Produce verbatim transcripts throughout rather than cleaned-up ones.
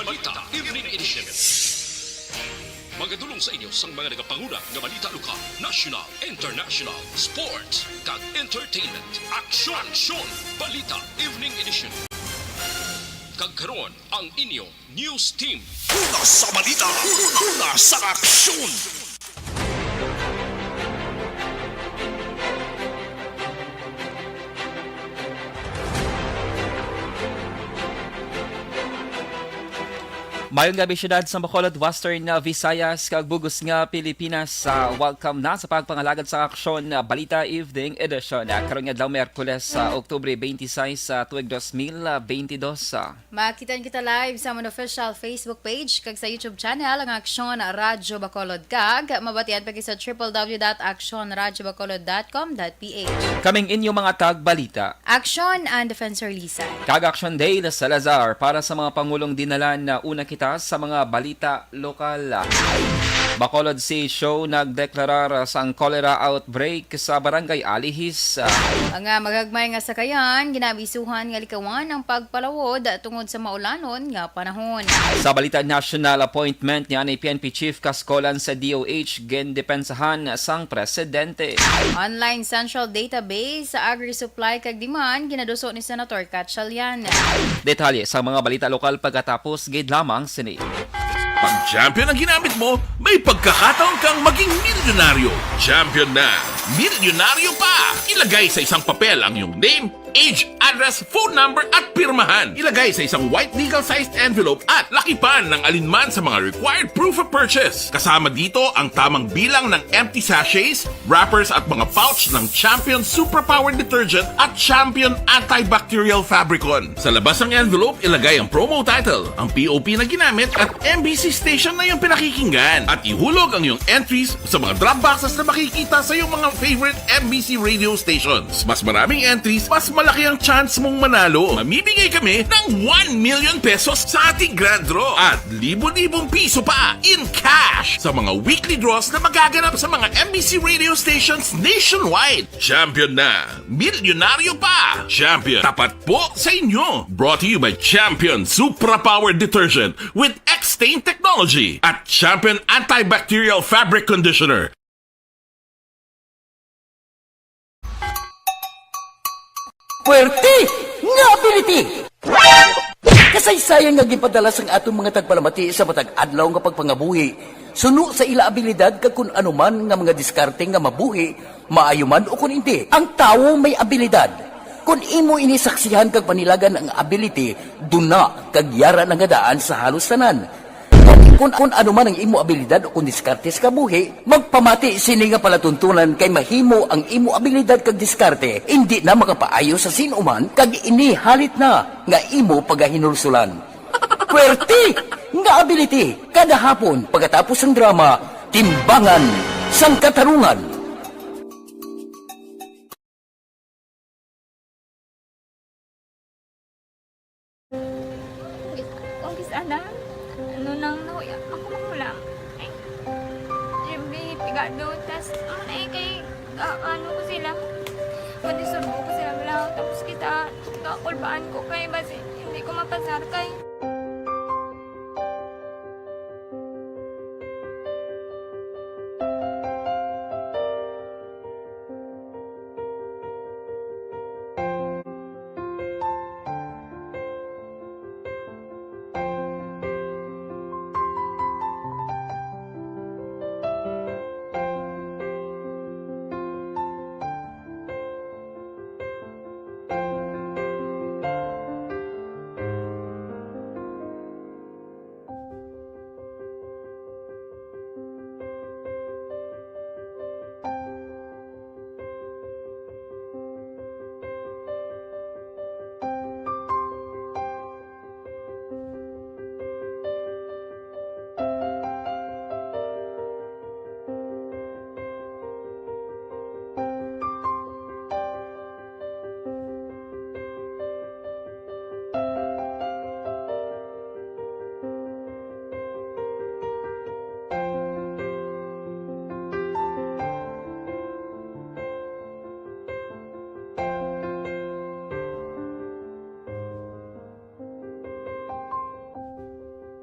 Balita Evening Edition. Magadulong sa inyo sang mga nagapanguna nga balita lokal, national, international, sports, kag entertainment. Aksyon! Aksyon! Balita Evening Edition. Kag karon, ang inyo news team. Una sa balita, una sa aksyon. Mayong gabi, siyudad sa Bacolod, Western, uh, Visayas, kag bug-os nga Pilipinas. Uh, welcome na sa pagpangalagad sa Aksyon, uh, Balita Evening Edition. Uh, karong adlaw, Miyerkules, sa Oktubre twenty-six, sa tuig dos mil twenty-dos. Uh, Makita kita live sa amon official Facebook page kag sa YouTube channel, ang Aksyon Radyo Bacolod, kag mabatian pa kita sa triple W dot aksyon radyo bacolod dot com dot P H. Kaming inyo mga tagbalita. Aksyon and Defensor Lisa. Kag Aksyon Dale Salazar para sa mga pangulong dinalan na una kita sa mga balita lokal. Bacolod C H O nagdeklarar sang cholera outbreak sa Barangay Alihis. Mga magagmay nga sakayan, ginaabisuhan nga likawan ang pagpalawod tungod sa maulanon nga panahon. Sa balita nasyonal, appointment ni anay P N P Chief Kascolan sa D O H, gindepensahan sang presidente. Online central database sa agri-supply kag demand, ginaduso ni Senator Gatchalian. Detalye sa mga balita lokal pagkatapos gid lamang sini. Pag champion ang ginamit mo, may pagkakataon kang maging milyonaryo. Champion na, milyonaryo pa! Ilagay sa isang papel ang iyong name, age, address, phone number, at pirmahan. Ilagay sa isang white legal-sized envelope at lakipan ng alinman sa mga required proof of purchase. Kasama dito ang tamang bilang ng empty sachets, wrappers, at mga pouch ng Champion Suprapower Detergent at Champion Antibacterial Fabricon. Sa labas ng envelope, ilagay ang promo title, ang P O P na ginamit, at M B C station na iyong pinakikinggan. At ihulog ang iyong entries sa mga drop boxes na makikita sa iyong mga favorite M B C radio stations. Mas maraming entries, mas malaki ang chance mong manalo. Mamimigay kami ng one million pesos sa ating grand draw at libo-libong piso pa in cash sa mga weekly draws na magaganap sa mga M B C radio stations nationwide. Champion na! Milyonaryo pa! Champion, tapat po sa inyo! Brought to you by Champion Supra Power Detergent with X-Stain Technology at Champion Antibacterial Fabric Conditioner. Puwerte nga ability! Kasaysayan nga ginpadala sang aton mga tagpalamati sa matag adlaw nga pagpangabuhi, suno sa ila abilidad kag kun ano man nga mga diskarte nga mabuhi, maayo man o kun indi. Ang tawo may abilidad. Kun imo ini saksihan kag panilagan ang ability, duna kag yara na nga daan sa halos tanan. Kun, kun, kun ano man ang imo abilidad o kun diskarte sa kabuhi, magpamati sini nga palatuntunan, kay mahimo ang imo abilidad kag diskarte indi na makapaayo sa sin-o man, kag ini halit na nga imo pagahinulsulan. Puwerte nga ability, kada hapon pagkatapos sang drama, Timbangan sang Katarungan. Ang kis-, ano, ano nang nahuya ako magulang. Ay, Jimmy, pigado, tas, ano na eh, kay, ah, ano ko sila, madisturbo ko sila, wala, tapos kita, kakulbaan ko kay, basi, hindi ko mapasar kay.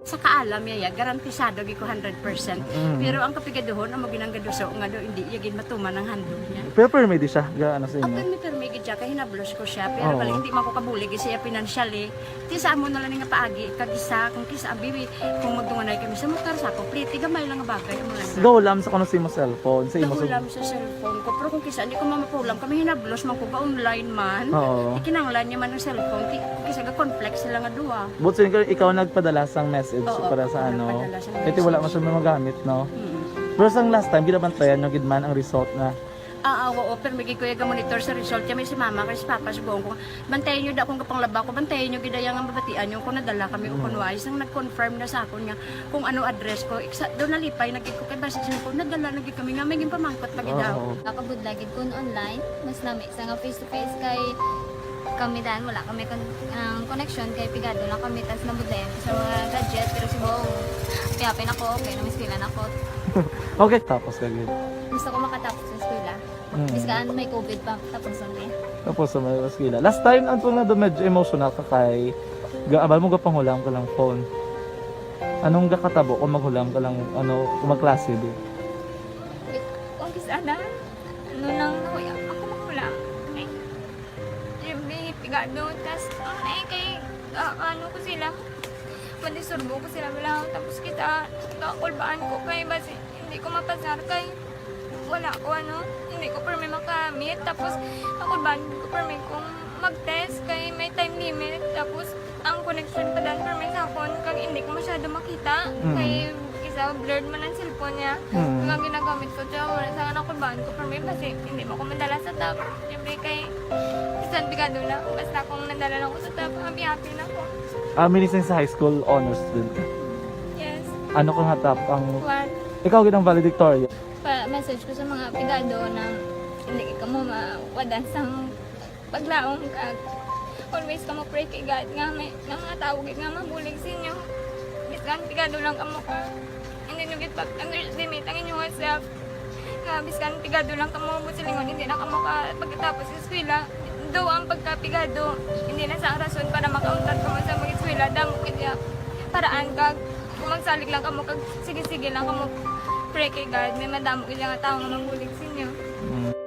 Sa kaalam niya, ya, garantisado gid ko hundred percent. Mm. Pero ang kapigaduhon, amo ginang gaduso nga do, hindi iya gid matuman ang handog niya. Pero permi di siya, ga, ano sa imo? Permi, permi gid siya, kay hinablos ko siya. Pero Oo. bali, hindi man ko kabulig siya financially. Ti sa amo na lang nga paagi, kag isa, kung kisa, abi, kung magdunganay kami sa motor, sa ako, pliti, gamay lang nga bagay, amo lang. Gahulam sa kuno sa imo cellphone, sa imo sa Gahulam sa cellphone ko, pero kung kisa, hindi ko mamapulam, kami hinablos man ko, ga-online man. Oo. Ikinanglan niya man ang cellphone, ki-, kung kisa, ga-conflict sila nga duwa. But so, ikaw, ikaw nagpadala sang message Oo, para sa ako ano? nagpadala sang Kaya wala message. man siya magamit, no? Mm. Pero sang last time, ginabantayan nyo gid man ang result na Ah, ah, oo, pero may gid ko iya ga-monitor sa result. Kaya may si mama, kay si papa, subuon ko, bantayan nyo da kung kapanglaba ko, bantayan nyo gid iya nga mabatian nyo kung nadala kami o Mm. kung wala. Isang nag-confirm na sa akon nga kung ano address ko. Iksa, doon nalipay na gid ko kay basi sa ko, nadala na gid kami nga may ginpamangkot pa gid daw. Oo. Nakabudlay gid kun online, mas lami sa nga face to face kay kami dan wala kami kon-, ang connection kay pigado lang kami tas nabudlayan ko sa mga gadget pero subong piyapin ako, okay na, may eskwela na ako. Okay, tapos ka gid. Gusto ko makatapos sa eskwela. Mm. Biskan may covid pa, tapos na eh. Tapos sa mga eskwela. Last time, ang tunga do medyo emotional ka kay gaabal mo gapanghula ang kalang phone. Anong gakatabo kung maghulam ka lang, ano, kung magklase di? Kung kis-a na, ano nang nahuya ako maghula. Ay, siyempre, pigado. Tas, ang ay kay, ah, ano ko sila, madisturbo ko sila, wala. Tapos kita, kakulbaan ko kay basi hindi ko mapasar kay wala ko, ano, hindi ko permi makamit. Tapos, kakulbaan ko permi kung mag-test kay may time limit. Tapos, ang connection pa dan permi sa akon, kag hindi ko masyado makita. Mm. Kay isa, blurred man ang cellphone niya. Mm. Kung ang ginagamit ko, siya, wala sa akin, ako baan ko permi, basi hindi mo ko madala sa top. Siyempre, kay, bisan pigado na, basta kung nadala lang ko sa top, happy-happy na ko. Ah, minising sa high school, honors din ka? Yes. Ano ka nga top ang One. Ikaw gid ang valedictorian? Pa-message ko sa mga pigado na hindi ka mo mawadan sa paglaom, kag always kamo pray kay God nga may, nga mga tawo gid nga mabulig sa inyo. Bisan pigado lang kamo ka, hindi nyo gid pag-underestimate ang inyong self. Nga bisan pigado lang kamo, buot silingon, hindi na kamo ka pagkatapos sa eskwela. Daw ang pagkapigado, hindi na sa rason para makauntat kamo sa mag-eskwela. Damo gid ya paraan kag kung magsalig lang kamo kag sige-sige lang kamo pray kay God, may madamo gid nga tawo nga mabulig sa inyo. Mm.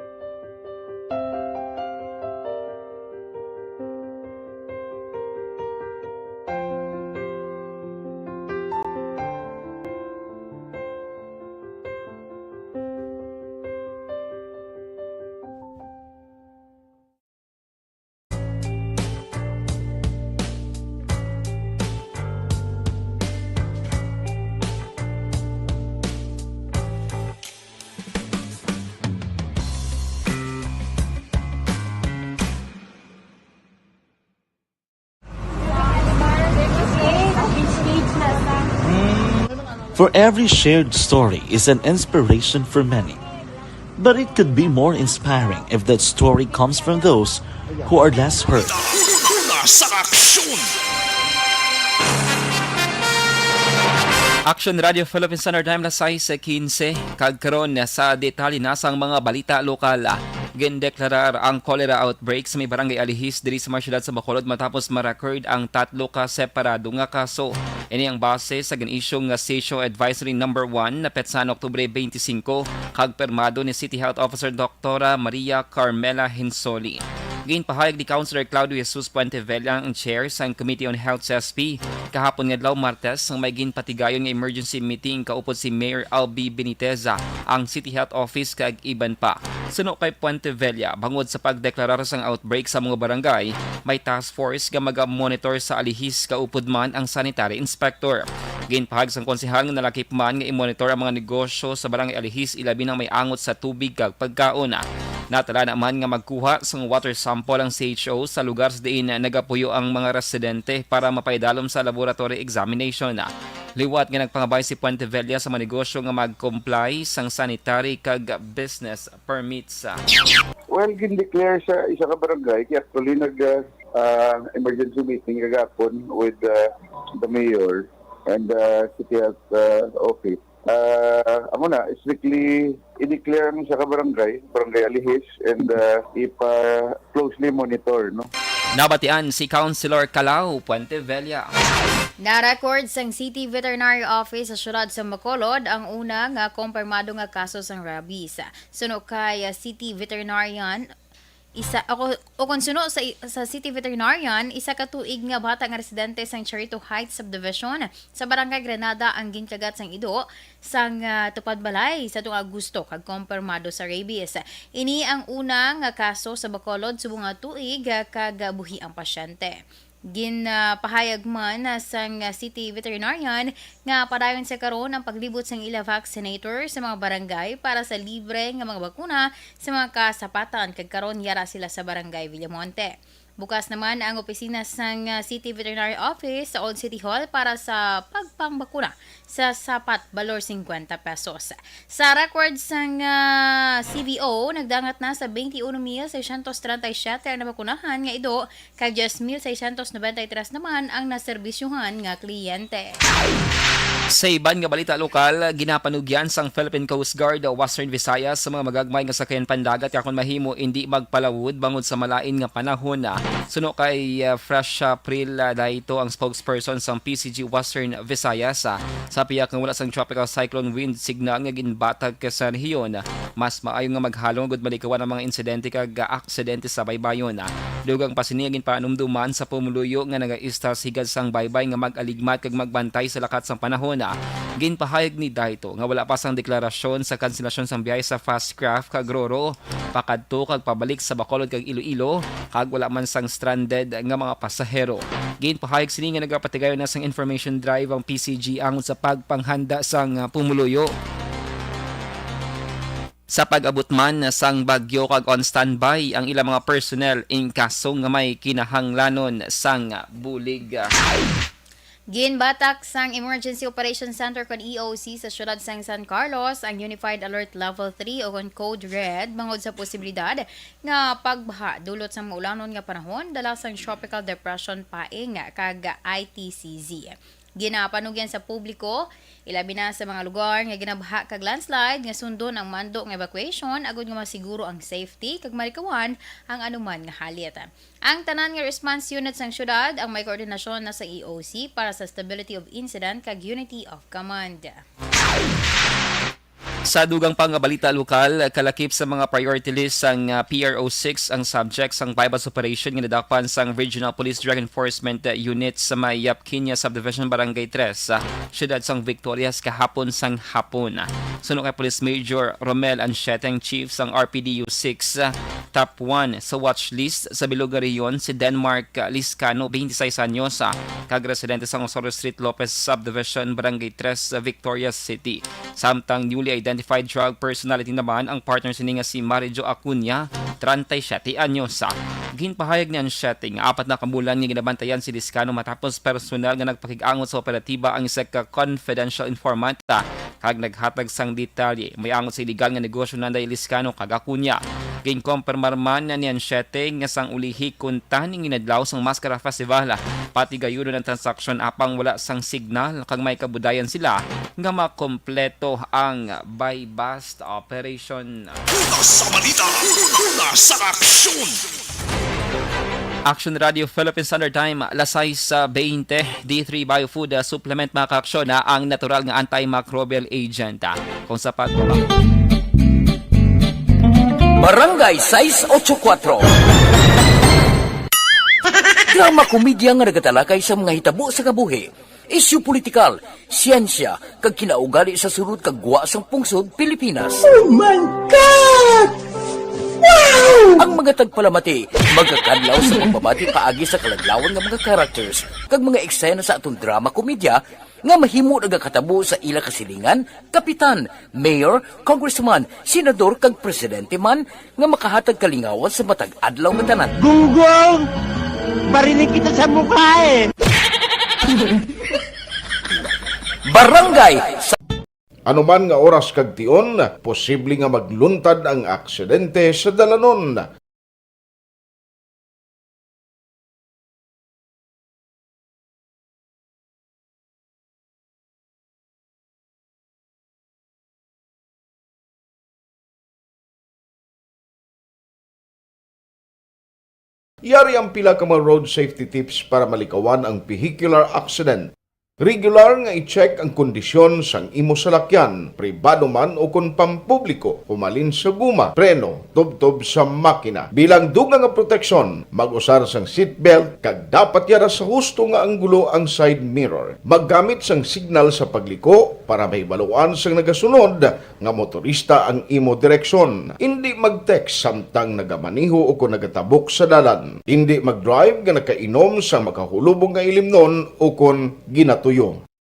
For every shared story is an inspiration for many. But it could be more inspiring if that story comes from those who are less hurt. Una sa aksyon! Action Radio Philippine Standard Time, las sais quince. Kag karon, sa detalye na sang mga balita lokal. Gindeklarar ang cholera outbreak sa may barangay Alihis diri sa may siyudad sa Bacolod matapos ma-record ang tatlo ka separado nga kaso. Ini ang base sa gin-issue nga Sitio Advisory Number One na petsa Oktubre twenty-five kag pirmado ni City Health Officer Doktora Maria Carmela Hinsoli. Ginpahayag ni Councilor Claudio Jesus Puentevella, ang chair sang Committee on Health sa S P, kahapon nga adlaw Martes, ang may ginpatigayon nga emergency meeting kaupod si Mayor Albi Benitez, ang City Health Office kag iban pa. Suno kay Puentevella, bangod sa pagdeklarar sang outbreak sa mga barangay, may task force nga maga-monitor sa Alihis kaupod man ang sanitary inspector. Ginpahayag sang konsehal nga nalakip man nga i-monitor ang mga negosyo sa barangay Alihis, ilabi na may angot sa tubig kag pagkaon. Natala naman nga magkuha sang water sample ang C H O sa lugar sa diin nagapuyo ang mga residente para mapaidalom sa laboratory examination. Liwat nga nagpangabay si Puentevella sa mga negosyo nga mag-comply sang sanitary kag business permits. Well, gin-declare sa isa ka barangay, kaya actually nag, ah, ah, emergency meeting kagapon with, ah, the mayor and, ah, city health, ah, office. Ah, amo na, strictly i-declare ang isa ka barangay, Barangay Alihis, and, ah, ipa-closely monitor, no? Nabatian si Councilor Calao Puentevella. Na-record sang City Veterinary Office sa siyudad sa Bacolod ang una nga kompirmado nga kaso sang rabies. Suno kay, ah, City Veterinarian, isa, o, o kon suno sa, sa City Veterinarian, isa ka tuig nga bata nga residente sang Charito Heights Subdivision sa Barangay Granada ang ginkagat sang ido sang, ah, tupad balay sa tuong Agosto kag kompirmado sa rabies. Ini ang una nga kaso sa Bacolod subong nga tuig, ah, kag buhi ang pasyente. Ginpahayag man sang city veterinarian nga padayon sa karon ang paglibot sang ila vaccinator sa mga barangay para sa libre nga mga bakuna sa mga kasapatan, kag karon yara sila sa Barangay Villamonte. Bukas naman ang opisina sang City Veterinary Office sa Old City Hall para sa pagpangbakuna sa sapat, balor fifty pesos. Sa record sang, ah, C V O, nagdangat na sa twenty-one mil seiscientos treinta y siete ang nabakunahan nga ido, kag diyes mil seiscientos noventa y tres naman ang naserbisyuhan nga kliyente. Sa iban nga balita lokal, ginapanugyan sang Philippine Coast Guard Western Visayas sa mga magagmay nga sakayan pandagat nga kon mahimo indi magpalawod bangod sa malain nga panahon. Suno kay, ah, Fresh April, ah, dayto ang spokesperson sang P C G Western Visayas, ah, sa pihak nga wala sang tropical cyclone wind signal nga ginbatag sa rehiyon. Mas maayo nga maghalong agud malikawan ang mga insidente kag, ah, aksidente sa baybayon. Dugang pa sini, ginpanumduman sa pumuluyo nga nagaistar sa higad sang baybay nga mag-aligmat kag magbantay sa lakat sang panahon. Ginpahayag ni dayto nga wala pa sang deklarasyon sa kanselasyon sang biyahe sa fast craft kag roro pakadto kag pabalik sa Bacolod kag Iloilo, kag wala man sang stranded nga mga pasahero. Ginpahayag sini nga nagapatigayon na sang information drive ang P C G angod sa pagpanghanda sang, ah, pumuluyo. Sa pag-abot man sang bagyo kag on standby ang ilang mga personnel in kaso nga may kinahanglanon sang bulig. Ginbatak sang Emergency Operation Center kon E O C sa siyudad sang San Carlos ang Unified Alert Level three o kon Code Red bangod sa posibilidad nga pagbaha dulot sang maulanon nga panahon dala sang Tropical Depression Paeng kag I T C Z. Ginapanugyan sa publiko, ilabi na sa mga lugar nga ginabaha kag landslide, nga sundon ang mando nga evacuation agod nga masiguro ang safety kag malikawan ang anuman nga halit. Ang tanan nga response unit sang siyudad ang may koordinasyon na sa E O C para sa stability of incident kag unity of command. Sa dugang pa nga balita lokal, kalakip sa mga priority list sang, ah, P R O six ang subject sang buy-bust operation nga nadakpan sang Regional Police Drug Enforcement Unit sa may Yapquiña Subdivision, Barangay Tres, ah, siyudad sang Victorias kahapon sang hapon. Suno kay Police Major Romel Anchiete, ang chief sang R P D U six, ah, top one sa watch list sa bilog nga rehiyon si Denmark, ah, Liscano, twenty-six anyos, ah, kag residente sang Osorio Street, Lopez Subdivision, Barangay Tres, sa Victorias City. Samtang newly identified drug personality naman ang partner sini nga si Marijo Acuña, treinta y siete anyos. Ginpahayag ni Anchiete nga apat na ka bulan nga ginabantayan si Liscano matapos personal nga nagpakig-angot sa operatiba ang isa ka confidential informant, ah, kag naghatag sang detalye may angot sa iligal nga negosyo nanday Liscano kag Acuña. Ginkompirmar man ni Anchiete nga sang ulihi kuntani nga inadlaw sang Mascara Festival, patigayunon ang transaksyon apang wala sang signal kag may kabudayan sila nga makompleto ang buy-bust operation. Una sa balita, una sa aksyon. Action Radio Philippine Standard Time, alas sais, ah, baynte, D three Biofood, ah, Supplement, mga kaaksyon, ah, ang natural nga antimicrobial agent, ah. Kung sa pag- Barangay sais ocho kuatro. Drama komedya nga nagatalakay sa mga hitabo sa kabuhi, isyu politikal, siyensya, kag kinaugali sa sulod kag gwa sang pungsod Pilipinas. Oh my God! Wow! Ang mga tagpalamati magakadlaw sa pagpamati paagi sa kaladlawan nga mga characters kag mga eksena sa atong drama komedya nga mahimo nagakatabo sa ila kasilingan, kapitan, mayor, congressman, senador, kag presidente man nga makahatag kalingawan sa matag adlaw nga tanan. Gunggong! Barinig kita sa mukha eh! Barangay sa Anuman nga oras kag tion, posible nga magluntad ang aksidente sa dalanon. Yari ang pila ka mga road safety tips para malikawan ang vehicular accident. Regular nga i-check ang kondisyon sang imo salakyan, pribado man o kon pampubliko, humalin sa guma, preno, tubtob sa makina. Bilang dugang nga proteksyon, mag-usar sang seatbelt kag dapat yara sa husto nga anggulo ang side mirror. Maggamit sang signal sa pagliko para mahibaluan sang nagasunod nga motorista ang imo direksyon. Indi mag-text samtang nagamaneho o kon nagatabok sa dalan. Indi mag-drive nga nakainom sa makahulubong nga ilimnon o kon ginatuyo.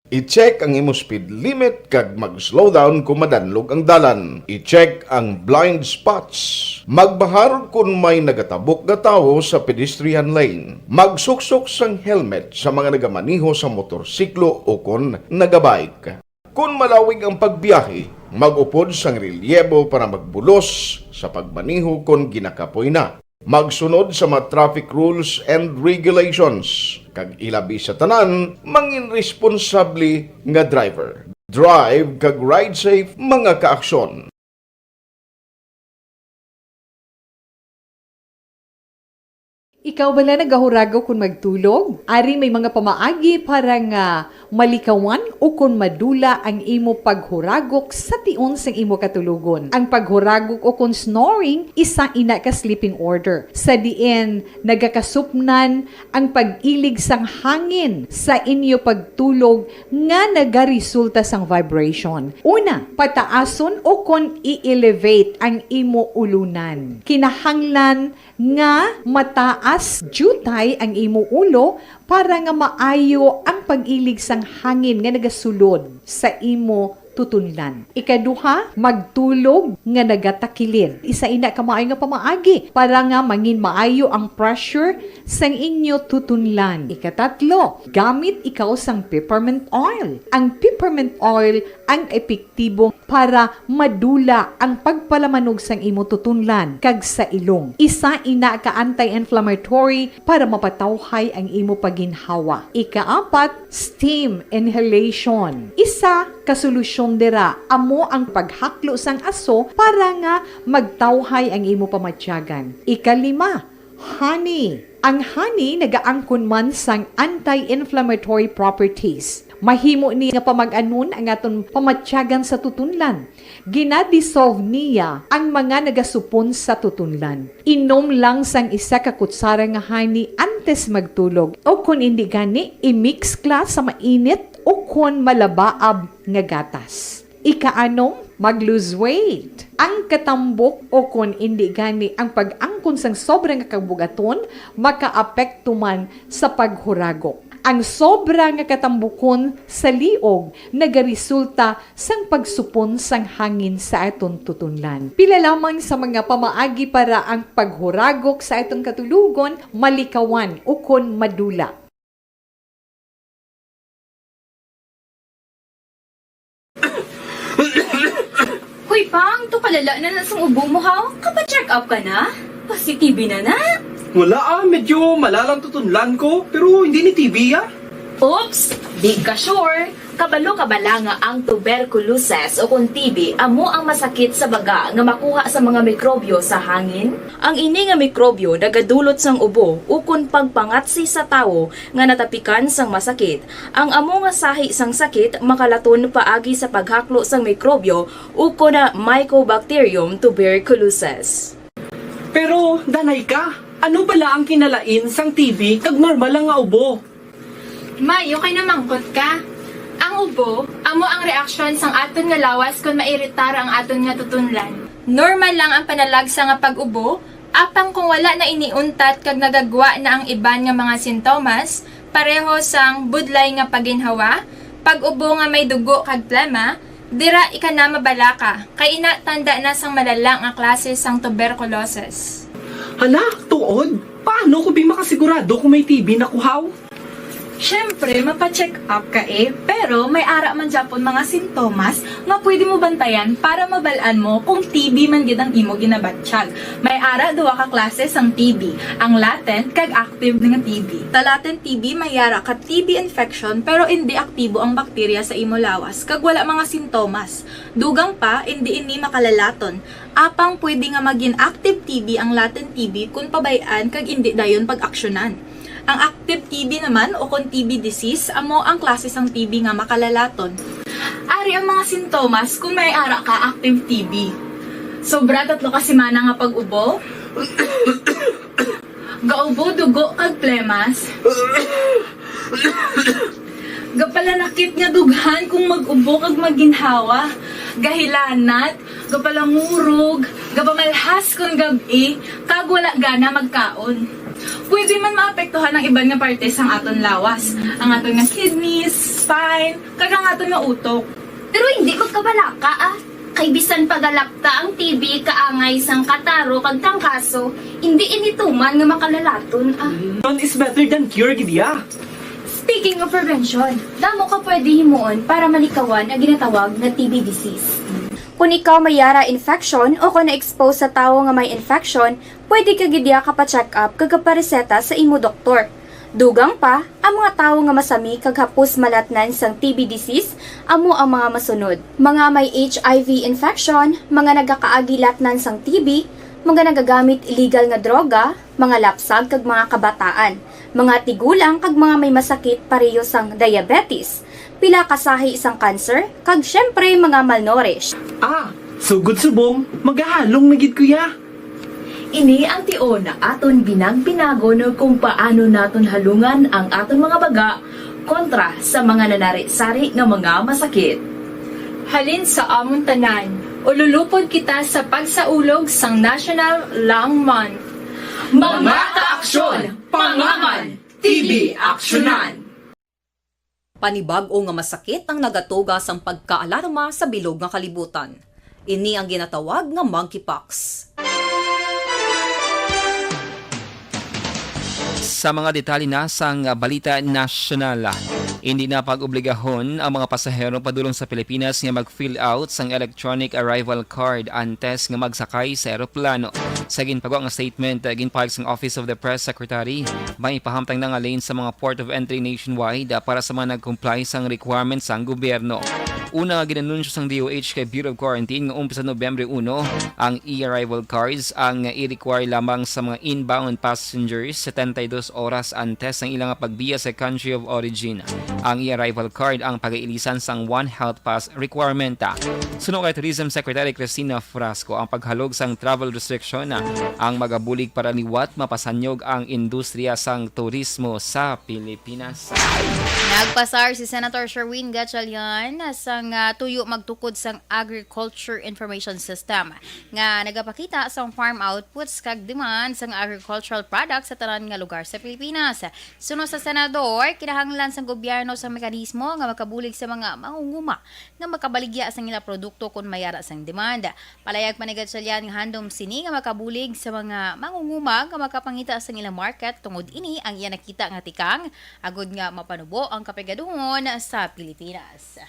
I-check ang imo speed limit kag mag-slow down kon madanlog ang dalan. I-check ang blind spots. Magbahar kon may nagatabok nga tawo sa pedestrian lane. Magsuksok sang helmet sa mga nagamaneho sa motorsiklo o kon nagabike. Kon malawig ang pagbiyahe, mag-upod sang relyebo para magbulos sa pagmaneho kon ginakapoy na. Magsunod sa mga traffic rules and regulations, kag ilabi sa tanan, mangin responsable nga driver. Drive kag ride safe, mga kaaksyon. Ikaw bala nagahuragok kon magtulog? Ari may mga pamaagi para nga malikawan o kon madula ang imo paghuragok sa tion sang imo katulogon. Ang paghuragok o kon snoring, isa ina ka sleeping order, sa diin nagakasupnan ang pag-ilig sang hangin sa inyo pagtulog nga nagaresulta sang vibration. Una, pataason o kon i-elevate ang imo ulunan. Kinahanglan nga mataas diutay ang imo ulo para nga maayo ang pag-ilig sang hangin nga nagasulod sa imo tutunlan. Ikaduha, magtulog nga nagatakilid. Isa ina ka maayo nga pamaagi para nga mangin maayo ang pressure sang inyo tutunlan. Ikatatlo, gamit ikaw sang peppermint oil. Ang peppermint oil ang epektibo para madula ang pagpalamanog sang imo tutunlan kag sa ilong. Isa ina ka anti-inflammatory para mapatawhay ang imo pagginhawa. Ikaapat, steam inhalation. Isa ka solusyon dira amo ang paghaklo sang aso para nga magtawhay ang imo pamatyagan. Ikalima, honey. Ang honey nagaangkon man sang anti-inflammatory properties. Mahimo ni nga pamag-anon ang aton pamatyagan sa tutunlan. Gina-dissolve niya ang mga nagasupon sa tutunlan. Inom lang sang isa ka kutsara nga honey antes magtulog, o kon indi gani, i-mix ka sa mainit o kon malabaab nga gatas. Ikaanom, mag-lose weight. Ang katambok o kon indi gani ang pag-angkon sang sobra nga kabugaton makaapekto man sa paghuragok. Ang sobra nga katambukon sa liog nagaresulta sang pagsupon sang hangin sa aton tutunlan. Pila lamang sa mga pamaagi para ang paghuragok sa aton katulogon malikawan ukon madula. Hoy, Pang, to kalala na na sang ubo mo, ha? Kapa-check up ka na? Positive na na? Wala, ah, medyo malalang tutunlan ko, pero hindi ni T B, ah. Oops! Di ka sure? Kabalo ka bala nga ang tuberculosis o kon T B amo ang masakit sa baga nga makuha sa mga mikrobyo sa hangin? Ang ini nga mikrobyo nagadulot sang ubo ukon pagpangatsi sa tawo nga natapikan sang masakit. Ang amo nga sahi sang sakit makalaton paagi sa paghaklo sang mikrobyo ukon Mycobacterium tuberculosis. Pero, danay ka, ano bala ang kinalain sang T B kag normal lang nga ubo? May, okay na mangkot ka. Ang ubo, amo ang reaksyon sang aton nga lawas kon mairitar ang aton nga tutunlan. Normal lang ang panalagsa nga pag-ubo, apang kung wala na ini untat kag nagagwa na ang iban nga mga sintomas, pareho sang budlay nga paginhawa, pag-ubo nga may dugo kag plema, dira ika na mabalaka, kay ina tanda na sang malala nga klase sang tuberculosis. Hala, tuod? Paano ko bi makasigurado kung may T B na ko, haw? Siyempre, mapa-check up ka, eh, pero may ara man gyapon mga sintomas nga pwede mo bantayan para mabal-an mo kung T B man gid ang imo ginabatyag. May ara duha ka klase sang T B, ang latent kag active nga T B. Sa latent T B, may ara ka T B infection pero indi aktibo ang bakterya sa imo lawas kag wala mga sintomas. Dugang pa, indi ini makalalaton. Apang pwede nga magin active T B ang latent T B kon pabay-an kag indi dayon pag-aksyonan. Ang active T B naman, o kon T B disease, amo ang klase sang T B nga makalalaton. Ari ang mga sintomas kung may ara ka active T B. Sobra tatlo ka semana nga pag-ubo. Gaubo dugo kag plemas. Gapalanakit nga dughan kung mag-ubo kag magginhawa. Gahilanat, gapalangurog, gapamalhas kon gab-i, kag wala gana magkaon. Pwede man maapektuhan ang iban nga parte sang aton lawas, ang aton nga kidneys, spine, kag ang aton nga utok. Pero hindi magkabalaka, ah. Kay bisan pa galapta ang T B kaangay sang kataro kag trangkaso, hindi ini tuman nga makalalaton, ah. Prevention is better than cure, gid ya. Speaking of prevention, damo ka pwede himuon para malikawan ang ginatawag nga T B disease. Kung ikaw may yara infection o kung na-expose sa tawo nga may infection, pwede ka gid ya kapa-check up kag kapareseta sa imo doktor. Dugang pa, ang mga tawo nga masami kag hapos malatnan sang T B disease amo ang mga masunod: mga may H I V infection, mga nagakaagi latnan sang T B, mga nagagamit illegal nga droga, mga lapsag kag mga kabataan, mga tigulang kag mga may masakit pareho sang diabetes, pila ka sahi sang cancer, kag siyempre mga malnourished. Ah, sugod subong, magahalong na gid ko ya. Ini ang tion nga aton binag-binagon kung paano naton halungan ang aton mga baga kontra sa mga nanari-sari nga mga masakit. Halin sa amon tanan, ululupod kita sa pagsaulog sang National Lung Month. Mga kaaksyon, pangaman, T B aksyonan. Panibag-o nga masakit ang nagatuga sang pagkaalarma sa bilog nga kalibutan. Ini ang ginatawag nga monkeypox. Sa mga detalye na sang balita nasyonal, hindi na pag-obligahon ang mga pasahero padulong sa Pilipinas nga mag-fill out sang electronic arrival card antes nga magsakay sa eroplano. Sa ginpagwa nga statement, ginpahayag sang Office of the Press Secretary, may pahamtang na nga lane sa mga port of entry nationwide, ah, para sa mga nag-comply sang requirements sang gobyerno. Una nga ginanunsyo sang D O H kay Bureau of Quarantine nga umpisa Nobyembre uno, ang e-arrival cards ang i-require lamang sa mga inbound passengers setenta y dos oras antes sang ila nga pagbiya sa country of origin. Ang e-arrival card ang pagailisan sang One Health Pass requirement. Suno kay Tourism Secretary Cristina Frasco, ang paghalog sang travel restriction ang magabulig para liwat mapasanyog ang industriya sang turismo sa Pilipinas. Nagpasar si Senator Sherwin Gatchalian sang, ah, tuyo magtukod sang Agriculture Information System nga nagapakita sang farm outputs kag demand sang agricultural products sa tanan nga lugar sa Pilipinas. Suno sa senador, kinahanglan sang gobyerno sang mekanismo nga makabulig sa mga mangunguma nga makabaligya sang ila produkto kon may ara sang demand. Palayag pa ni Gatchalian nga handom sini nga makabulig sa mga mangunguma nga makapangita sang ila market, tungod ini ang iya nakita nga tikang agod nga mapanubo ang kapigaduhon sa Pilipinas.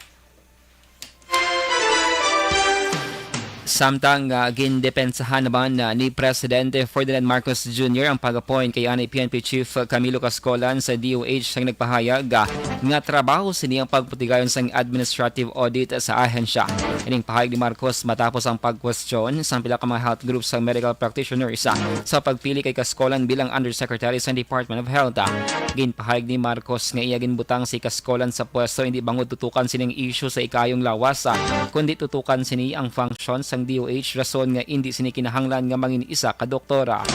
Samtang, ah, gindepensahan naman, ah, ni Presidente Ferdinand Marcos Junior ang pag-appoint kay anay P N P Chief Camilo Cascolan sa D O H, sang nagpahayag, ah, nga trabaho sini ang pagpatigayon sang administrative audit sa ahensya. Ining pahayag ni Marcos matapos ang pagkwestiyon sang pila ka mga health groups sang medical practitioners, ah, sa pagpili kay Cascolan bilang Undersecretary sa Department of Health. Ah, ginpahayag ni Marcos nga iya ginbutang si Cascolan sa pwesto hindi bangod tutukan sining isyu sa ikaayong lawas, ah, kundi tutukan sini ang function sang D O H, rason nga indi sini kinahanglan nga mangin isa ka doktora.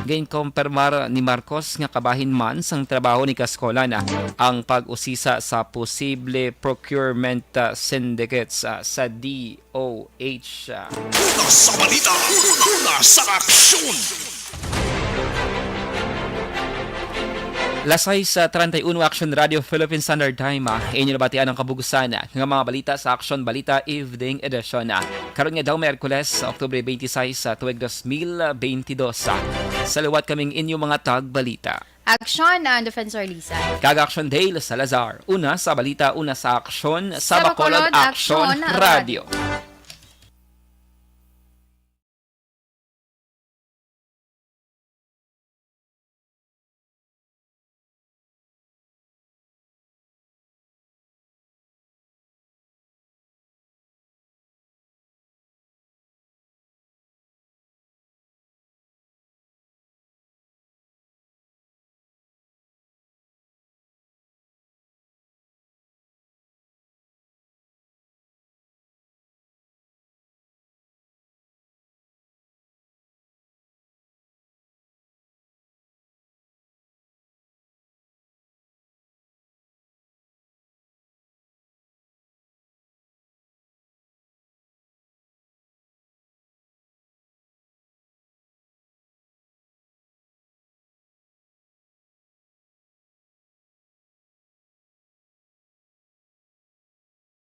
Ginkompirmar ni Marcos nga kabahin man sang trabaho ni Cascolan, ah, ang pag-usisa sa posible procurement, ah, syndicates, ah, sa D O H. Una sa balita, una sa aksyon. Las sais treinta y uno, Aksyon Radio Philippine Standard Time, ah, inyo nabatian ang kabug-usan nga mga balita sa Aksyon Balita Evening Edition, ah, karon nga daw Miyerkules, Oktubre twenty-six, ah, tuig dos mil beintidos, ah. Sa liwat kaming inyo mga tagbalita. Aksyon, ah, Defensor Lisa. Kag Aksyon, Dale Salazar. Una sa balita, una sa aksyon, sa Bacolod, Aksyon Radio.